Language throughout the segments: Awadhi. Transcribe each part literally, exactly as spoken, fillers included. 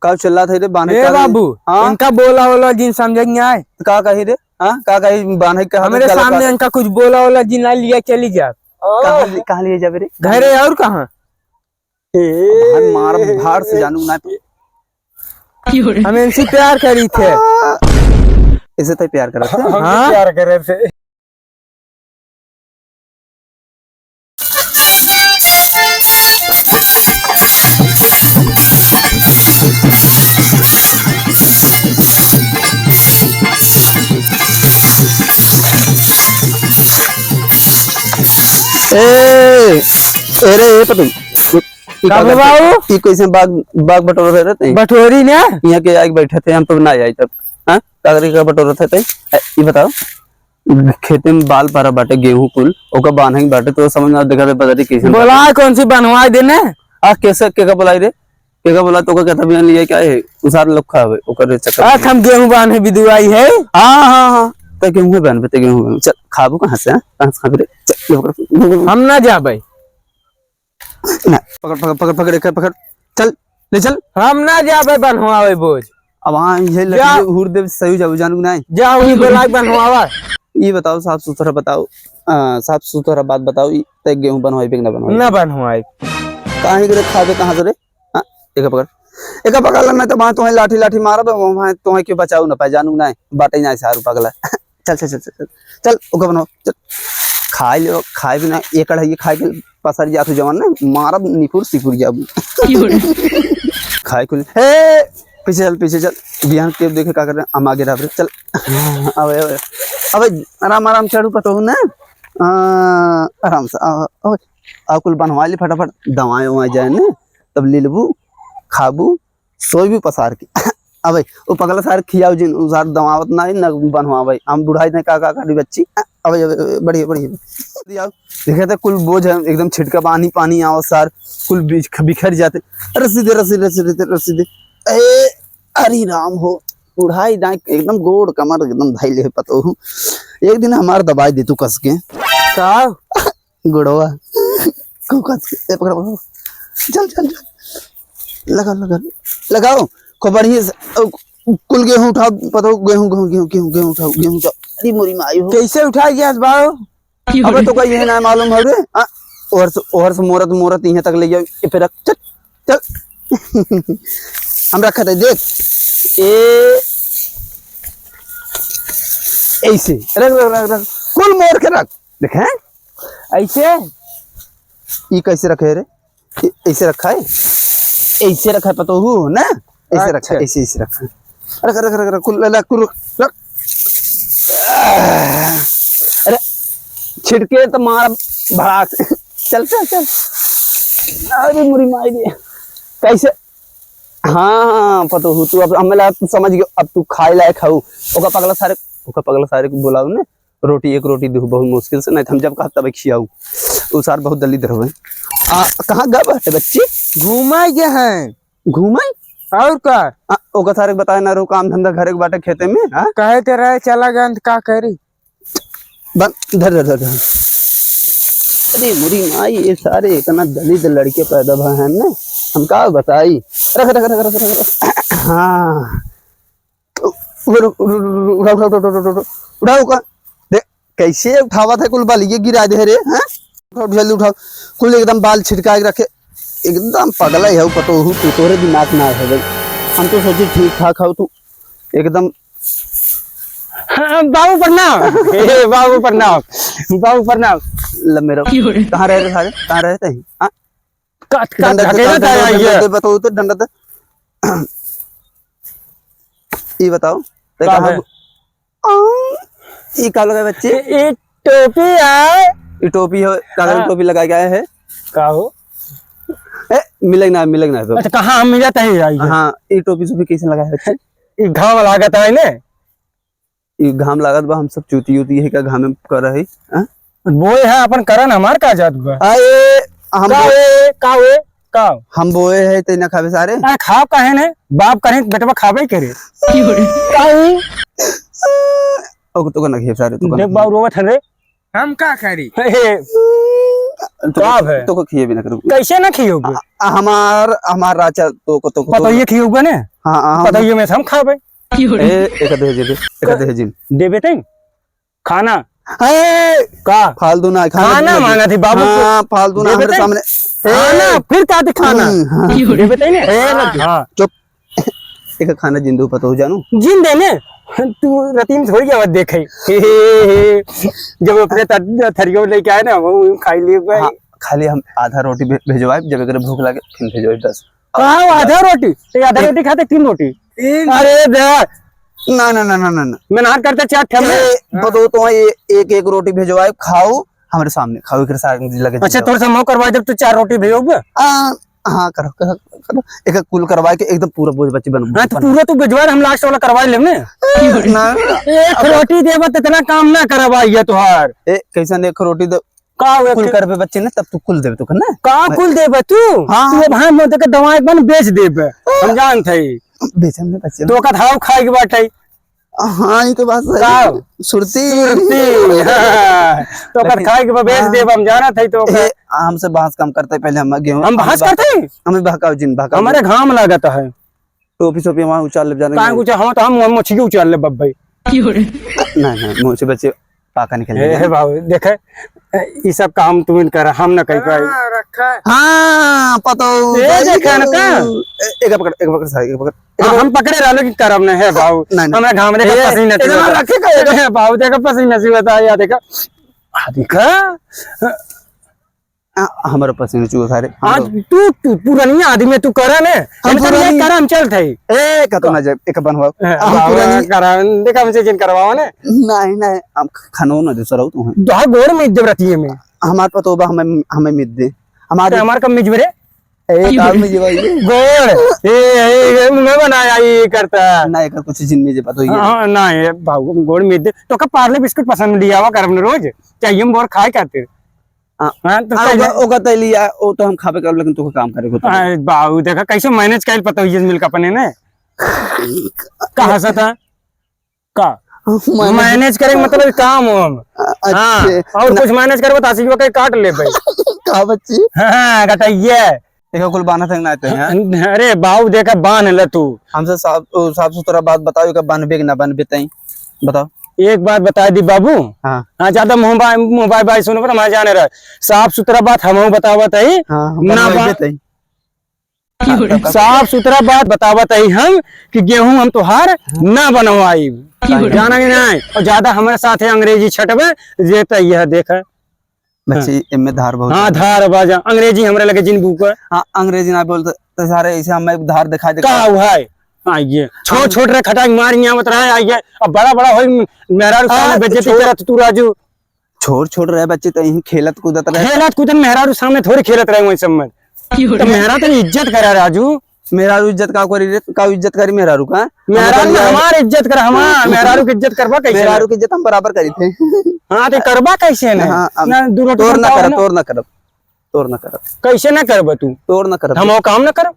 का चिल्लात है रे, बान्हे ए का बाबू, हाँ? इनका बोला होला जिन समझे नहीं आए। तो का कही रे? हाँ? का कही, बान्हे का हमरे सामने इनका कुछ बोला होला जिन, ना लिया चली जा। कहाँ ले, कहाँ ले जाबे रे? घरे और कहाँ? ए। भाई मार भाड़ से जानू ना। हम इनसे प्यार करी थे। इसे तो प्यार करत थे? हम हाँ? प्यार करे थे। ए, ए रे, ए पतई, ई का का बे करते? बाबू? ई कैसे बाग, बाग बटोर रहे थे? बटोरी ना? यहाँ के आके बैठे थे, हम तो ना आई तब। हाँ? का करी का बटोर रहे थे? ए, ई बताओ, खेते में बाल पारा बाटे, गेहूं कुल, ओका बान्हे के बाटे, तो समझ में देखा दे, पता नहीं कैसे बोला, कौन सी बनवाई देने? आ, कैसे, के का बोलाई रे? के का बोला, तो का कहता बिहान लिया क्या है? उसार लोग खावे, ओकर चक्कर आज में। हम गेहूं बान्हे बिदुआई है। हाँ, हाँ, हाँ, ते गेहूं बान्हे, ते गेहूं बान्हे। चल, खाबू कहाँ से, हाँ? कहाँ से खाबे रे? चल, ले पकड़। हम ना जाबे। ना, पकड़, पकड़, पकड़, पकड़, एकर पकड़। चल, ले चल। हम ना जाबे बनवावे बोझ। अब हाँ, ये जा। लकड़ी हुर देव सही जाबू, जानू नहीं। जा, वही बोला बनवावा। ई बताओ, साफ सुथरा बताओ, आ, साफ सुथरा बात बताओ, ई ते गेहूं बनवाई बे कि ना बनवाई? ना बनवाई। काहे के रे, खाबे कहाँ से रे? हाँ, एका पकड़, एका पकड़ ला, नहीं तो वहाँ तुम्हें लाठी लाठी मारब, वहाँ तुम्हें क्यों बचाऊ ना पाए, जानू नहीं, बाटे नहीं सारू पगला। चल, चल, चल, चल, चल, चल, ओका बनाओ, चल। खाए ले, खाए बिना एक कढ़ाई खाए के पसर जात हो जवान ना, मारब निपुर सिपुर जाबू। खाए कुल, हे, पीछे चल, पीछे चल, बिहान के देखे का कर रहे हैं, हम आगे रह रहे, चल। अबे, अबे, अबे, आराम, आराम चढ़ू पतोहू ना, आ, आराम से, आ, अबे, आ कुल बनवा ले फटाफट, दवाई ववाई जाए ना, तब ले लेबू, खाबू, सोई भी पसार के। अबे, वो पगला सार खियाओ जिन, उ सार दवावत ना है, ना बनवावे। हम बुढ़ाई ने का, का करी बच्ची। अबे, अबे, अबे, बढ़िया, बढ़िया। दियाओ। देखे तो कुल बोझ है, एकदम छिटका पानी, पानी आवत सार, कुल बिख-, बिखर जाते। रस्सी दे, रस्सी, रस्सी दे, रस्सी दे। ए, अरे राम हो, बुढ़ाई दाई एकदम गोड़ कमर एकदम धइले है पतोहू। एक दिन हमार दबाई दे तू कस के। का? गोड़वा। खूब कस के, ए, पकड़, पकड़। चल, चल, चल। लगा, लगा। लगाओ। खूब बढ़िया से, अ, कुल गेहूं उठाओ, पतोहू, गेहूं, गेहूं, गेहूं, गेहूं, गेहूं उठाओ, गेहूं उठाओ। अरे मोरी माई हो। कैसे उठाई गैस बाबू? अबे तो का ये ना मालूम है रे। आ, ओहर से, ओहर से मोरत, मोरत यहाँ तक ले जाओ। ये पे रख, चल, चल। हम रखत है, देख। ए, ऐसे। रख, रख, रख, रख। कुल मोर के रख। देखे? ऐसे? ई कैसे रखे रे? ए-, ऐसे रखा है? ऐसे रखा है पतोहू, ना? ऐसे रखा है, अच्छा। ऐसे, ऐसे रखा है। रख, रख, रख, रख, कुल, ला, कुल, रख। अरे, छिटके तो मार भड़ाक से। चल, चल, चल। अरे, मुरी माई रे। कैसे? हाँ, हाँ, पतोहू, तू अब, हमें लगा, तू समझ गयो, अब तू खाए लायक हऊ। ओका पगला सारे, ओका पगला सारे को बोलाऊ ने। रोटी, एक रोटी दूँ बहुत मुश्किल से, नहीं तो हम जब कहा तब खियाऊ। उ सार बहुत दलिद्र हवे। आ, कहाँ गए बाटे बच्ची? घूमे गए हैं। घूमे? और का? आ, ओका सारे के बताए ना रहो, काम धंधा घरे के बाटे खेते में, हाँ? कहे के रहे चला गए तो का करी? बन, धर, धर, धर, धर। अरे मुरी माई, ये सारे इतना दलिद्र लड़के पैदा भए हैं ना, हम का बताई? रख, रख, रख। हाँ। उठाओ, उठाओ, उठाओ, उठाओ, उठाओ, उठाओ, उठाओ, उठाओ का? देख, कैसे उठावत है, कुल बाल ये गिरा दे रे, हैं? उठाओ, जल्दी उठाओ, कुल एकदम बाल छिटका के रखे, एकदम पगला है पतोहू, तू तोरे दिमाग ना है भाई, हम तो सोचे ठीक ठाक हो तू, एकदम। हाँ, बाबू प्रणाम। ए, बाबू प्रणाम, बाबू प्रणाम। लब मेरा, कहाँ रहे रे सारे, कहाँ रहे थे? हाँ? का, का, डंडा दे, ढकेला डंडा, था डंडा ये। दे, बताओ तो, डंडा दे। ई बताओ, ते का कहाँ है? गु-, आ, ई का लगा बच्चे? ई, ई टोपी है। ई टोपी हो, कागज हाँ। टोपी लगा के आए हैं। का हो? ए, मिलेग ना, मिलेग ना तो। अच्छा, कहाँ हम मिलत है आई है? हाँ, ई टोपी सोपी कैसे लगा है बच्चे? ई घाम लागत है ने? ई घाम लागत बा, हम सब चूती उती है का घाम में कर रहे, हाँ? बोए है अपन करन, हमार का जात बा? आए, हम का बो-, ए, का ए, का? हम बोए है, ते ना खाबे सारे? अरे खाब काहे ने? बाप कहीं बेटवा खाबे ही करे। काहे? ओके, तो ना खाबे सारे, तो ना देख खाबे। बाबू रोवत है रे। हम का करी? हे, हे। तो का को, है? तो को खिएबे ना करू। कैसे ना खियोगे? आ, आ, हमार, हमार राजा तो को, तो को, तो पतोहिए खियोगे ने? हाँ, हाँ, हम पतोहिए में से हम खाबे। ए, एक दे दे, एक दे जिन। देबे तई? खाना। ए, का? फालतू ना, खाना खाना पीना माना दे। थी बाबू। हाँ, फालतू ना, देबे हमरे तई? सामने। खाना, ए। फिर का थी खाना? हम्म, हाँ। देबे तई ने? ए, हाँ। हाँ। चुप। एक खाना जिन दो पतोह जानू। जिन देने? तू रतीम थोड़ी आवत देखे। हे, हे, हे। जब अपने त-, थरियो लेके आए ना, वो खाई लिए भाई। हाँ, खाली हम आधा रोटी भे-, भेजवाए, जब एकरे भूख लागे, फिर भेजवाए, बस। कहाँ वो आधा रोटी? तो आधा एक रोटी खाते तीन रोटी। तीन। अरे बे। ना, ना, ना, ना, ना, ना। मेहनत करते चार ठे हमने। ए, बतौ तो ये एक, एक रोटी भेजवाए, खाओ, हमरे सामने खाओ, एकरे साथ लगे अच्छा, जिंदा। तोर से मौका करवाए, जब तू चार रोटी भेजोगे? आ, हाँ, करो, करो, करो। एक कुल करवाए के एकदम पूरा बोझ बच्ची बन-, हाँ, तो बन- पूरा तू भेजवाए, हम last वाला करवाए लेब ने। ना। एक रोटी देबा त इतना काम ना करवाई है तोहार। ए, कैसन एक रोटी दे? का हो, कुल एक करबे बच्चे ने, तब तू कुल देबे तो करना। का मैं कुल देबे तू? हाँ। तू अब हम देके दवाई बन बेच देबे। हम जानत हई। बेचम ने बच्चे। तो का धाव खाए के बाटे। हाँ, ई तो बात सही। का? सुरती। सुरती, हाँ। तो ओकर लेकिन खाए के बा, बेच हाँ। देब, हम जानत हई तो ओकर। ए, हमसे बहस कम करते, पहले हम गेहूं, हम हम बहस बहका-, करते? हमें बहकाओ जिन, बहकाओ हमारे जिन। घाम लागत है। टोपी सोपी हमारे उचार ले जाने काहे में। उचार? हम तो हम, हम मछली उचार ले बब्बे। नहीं, नहीं, मुझे बच्चे पाका निकल ए, गए। हे बाबू, देखे, ए, ई सब काम तुम कर, हम न कह पाए। हाँ, रखा है। हाँ, पतो, ए, सही देखा न करो। का? ए, एक पकड़, एक पकड़, साहब, एक पकड़। हाँ, हम पकड़े रहलो कि करब न, हे बाबू। नहीं, नहीं। हमरा घामरे का ए, पसीना इधर चुअता। रखे का इधर? हे बाबू, देखा पसीना चुअता, या देखा। आ, देखा। आ, हमरो पसीना चुअता रे, आज हमरो। तू, तू पुरनिया आदमी, तू करा ने। हम इनका लिए पुरानी करा, हम चलत हई। ए, कतो ना जाए, एक बनवाओ। ए, हम बाबू, पुरानी करा, देखा हमसे जिन करवाओ ने। नहीं, नहीं, हम ख-, खानो ना दे, सराउ तू हैं। दो गोड़ में जब रहती है मैं। हमार पतो बा, हमें, हमें मिद दे। हमार तो हमार कम मिजबे रे? ए, का मिजबा ये? गोड़। ए, ए, ए, मुंह बनाया ये करता। ना, एकर कुछ जिन मिजे पतो ही है। हाँ, ना, ये बाबू, गोड़ मिद दे। तो का पार्ले बिस्कुट पसंद लिया हुआ करब न रोज? चाहिए हम बोर खाए खातिर। हाँ। हाँ, तो आ, पहले ओका, ओका तैली आ, ओ तो हम खाबे करब, लेकिन तोके काम करे के होता है। आ, बाबू, देखा, कैसे manage कइल पता हुई मिल के अपने ने? का हंसा था? का? Manage manage करे के मतलब काम हो हम। अ-, हाँ, अच्छे। और ना। कुछ manage करबो तो आशीष के काट लेबे। का बच्ची? हाँ, कटाइए। देखो, कुल बान्हत है ना आते हैं। अरे बाबू, देखा, बान्ह ले तू। हमसे साफ, ओ, साफ सुथरा बात बताओ, एका बान्हबे कि ना बान्हबे तई? बताओ। एक बात बता दी बाबू। हाँ। हाँ, ज्यादा मुंह बाय, मुंह बाय बाय सुनो, पर हमारे जाने रहे। साफ सुथरा बात हमहू बतावत है। हाँ, ना बनवाइबे बा-, तई। हाँ, तब का साफ सुथरा बात बतावत है हम कि गेहूं हम तोहार ना बनवाई। हाँ। जाना कि नहीं? और ज्यादा हमारे साथ है अंग्रेजी छटबे, जे तो यह देख। बच्ची, हाँ। एमे धार बहुत हाँ, ज्यादा। धार बाजा, अंग्रेजी हमरे लगे जिन बुक। हाँ, अंग्रेजी ना बोलते, तो सारे ऐसे हमें धार दिखा दे। का हुआ है? आइए। छोट, हाँ। छोट रहे, खटाक मार नहीं आवत रहा है, आइए। अब बड़ा, बड़ा होई, मेहरारू सामने हाँ, बेइज्जती छोट करत तू, राजू। छोट, छोट रहे बच्चे, तो यहीं खेलत कूदत रहे। खेलत कूदत, मेहरारू सामने थोड़ी खेलत रहे वही सब में। तो मेहरा तो इज्जत करा, राजू। मेहरारू इज्जत का करी रे? का इज्जत करी मेहरारू का? मेहरारू हम ना, हमार इज्जत कर, हमार मेहरारू की इज्जत करबा कैसे? मेहरारू की इज्जत हम बराबर करी थे। हाँ, तो करबा कैसे ने? हाँ, अब ना, दू रोटी तोर ना करबा करब, ना। तोर ना करब, तोर ना करब। कैसे ना करबा तू? तोर ना करब। हम वो काम ना करब।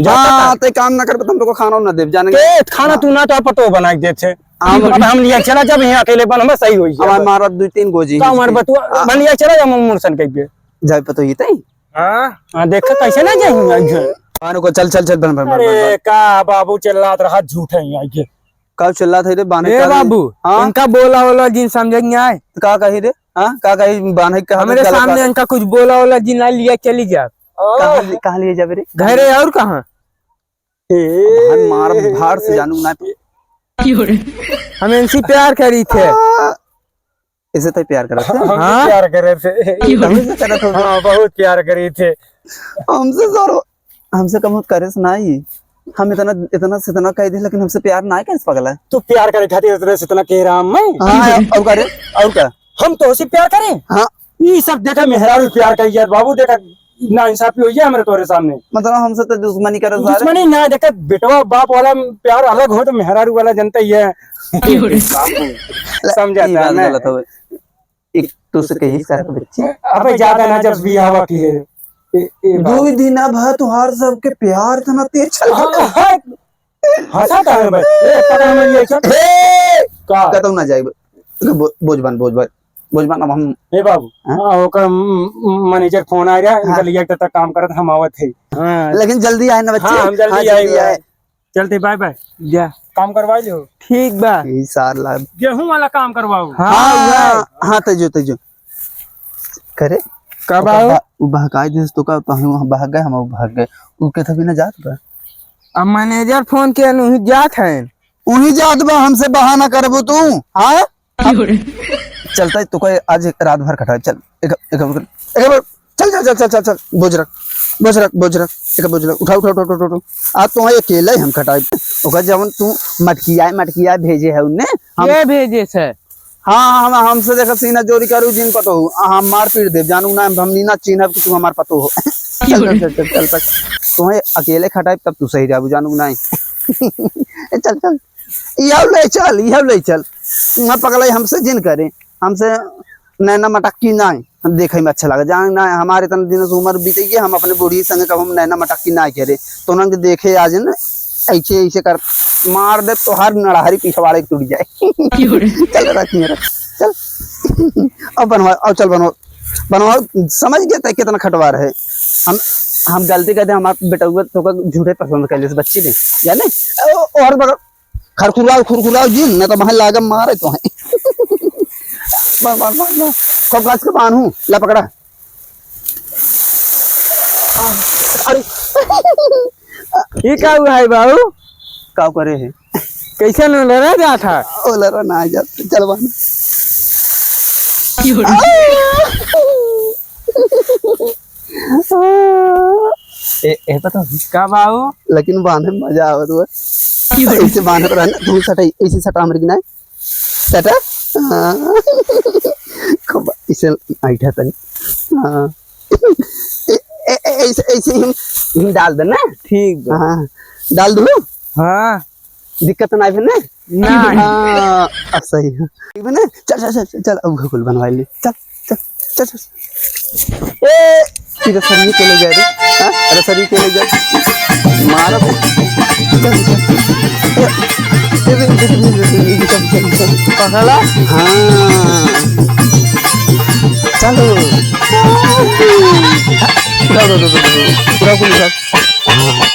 जाता हाँ, का? ते काम ना करब, तो हम तो को खाना ना देब, जाने के खाना हाँ। तू ना तो पतो बना के देते। हम अब हम लिया चला जब यहाँ अकेले बन, हम सही होई हमार जाए। मारत दू तीन गोजी का हमार बतुआ, आ। बन लिया चला जा मुरसन के पे। जाए पतो ही तई। हाँ? हाँ, देखा कैसे ना जाएंगे आज। मानो को चल, चल, चल, बन, बन, बन, अरे, बन, बन। का बाबू चिल्लात रहा, झूठ है यहाँ के। का चिल्लात है रे, बान्हे ए का रे? बाबू, हाँ? इनका बोला होला जिन समझे नहीं आए। तो का कही रे? हाँ? का कही, बान्हे के हाथ हमरे में गला सामने का? इनका कुछ बोला होला जिन ना लिया चली जा। कहाँ ले-, कहाँ लिए जाबे रे? घरे और कहाँ? भाई मार भार से जानू ना। हम इनसे प्यार करी थे। आ, इसे तो प्यार करत थे? हम हाँ? प्यार करे थे। तभी से करत हो। हाँ, बहुत प्यार करी थे। हमसे सर, हमसे कम करे से ना ही। हम इतना, इतना से इतना कह दे, लेकिन हमसे प्यार ना करे से पगला। तू प्यार करे खातिर इतना से इतना कह रहा मैं? हाँ, और का रे? और का? हम तो उसे प्यार करें? हाँ। ये सब देखा मेहरारू प्यार का यार बाबू, देखा ना इंसाफी होई है हमरे तोरे सामने। मतलब हमसे तो दुश्मनी करे सारे। दुश्मनी ना, देखा बेटवा बाप वाला प्यार अलग हो तो मेहरारू वाला जनता ही है। समझा ई था बात ना? गलत हो। एक तो से कही सारे बच्चे। अबे ज्यादा ना जब बियाह की है। ए, ए बाबू। दो दिन अब है तोहार सबके प्यार इतना तेज चल रहा है। हाँ, हाँ। हंसा था बस। ए, पकड़ में ये चल। हे! का? कतौ ना जाए। बो-, बोझ बन, बोझ बन। बोझ बा ना हम। ए बाबू, हाँ? हाँ, ओकर, म-, म-, मैनेजर फोन आ रहा है, हाँ। इनका लिया तक काम करत हम आवत है। हाँ। लेकिन जल्दी आए ना बच्चे। हाँ, हम जल्दी हाँ, आए जल्दी बा। आए। चलते, बाय बाय। जा। काम करवा लियो। ठीक बा। ई सार लाग। गेहूं वाला काम करवाओ। हाँ, हाँ, हाँ। हाँ, तेजो, तेजो। करे? का ओका बाऊ? बा-, उ बहकाई देस तो का, तो हम वहाँ भाग गए, हम वहाँ भाग गए। उ कहता बिना जात बा। अब मैनेजर फोन किया, उही जात है। उही जात बा, हमसे बहाना करबू तू, हाँ? चलता है, तो कहे आज एक रात भर खटाए, चल, एक, एक, एक, एक बार, चल, चल, चल, बोझ रख, बोझ रख, बोझ रख, एक बोझ रख, उठा, उठा, उठा, उठा, उठा। आज तो अकेले हम खटाए, ओकर जवन तू मटकियाए, मटकियाए भेजे है उन्ने, हम के भेजे से? हाँ, हम, हमसे देखा सीना जोरी करू जिन पतो हो, आ, हम मार पीट देब, जानू ना, हम नी ना चिन्हब कि तू हमार पतो हो। चल, चल, चल, चल, चल, तक तुम्हें अकेले खटाए तब तू सही रहबू, जानू ना। ए, चल, चल। इहउ ले चल, इहउ ले चल। उहाँ पगलाई हमसे जिन करे, हमसे नैना मटक्की नाई, हम देखे में अच्छा लगे। जान ना, हमारे इतने दिन से उम्र बीते गई, हम अपने बूढ़ी संग कब हम नैना मटक्की नाई करे। तो उन्हन के देखे आज न, ऐसे, ऐसे कर मार दे, तोहार नड़हरी पिछवाड़े के टूट जाए। चल रख मेरा, चल। अब बनवा, अब चल बनवा, बनवा, समझ गया था कितना खटवार है। हम, हम गलती कर दे, हमार बेटउआ तो का झूठे पसंद कर ले बच्ची ने, जाने? ओ, और बगल, खरखुराओ, खुरखुराओ जिन, न तो वहाँ लागम मारे तो हैं। बस, बस, बस, बस। खूब कस के बांधू, ला पकड़ा। अरे। ये का हुआ है बाबू? का करे है? कैसे न लड़ा जात है? ओ लड़ा ना जात, चल बांध। ए, ए, पता है? का बाऊ? लेकिन बांधे में मजा आवत हुआ। क्यों? ऐसे बांधत रहा ना, तू सटा, ऐसे सटा हमरी की ना। सटा? हाँ। खूब ऐसे ऐठा तनी। हाँ। ए, ए, ए, ऐसे, ऐसे ही हम, हम डाल देना। ठीक बा। हाँ, डाल दू। हाँ। दिक्कत ना आवे ना? ना। हाँ, अब सही है। ठीक है ना? चल, चल, चल, चल, चल, अब घोल बनवा ले। चल, चल, चल, चल। ए, इधर सरिये के ले जा रे। हाँ? अरे सरिये के ले जा। मारा तो। चल, चल। ए, ए, ए, चल, चल, चल, चल। पकड़ा? हाँ। चलो। उठाओ, उठाओ, उठाओ, उठाओ। पूरा कुल उठाओ। हाँ।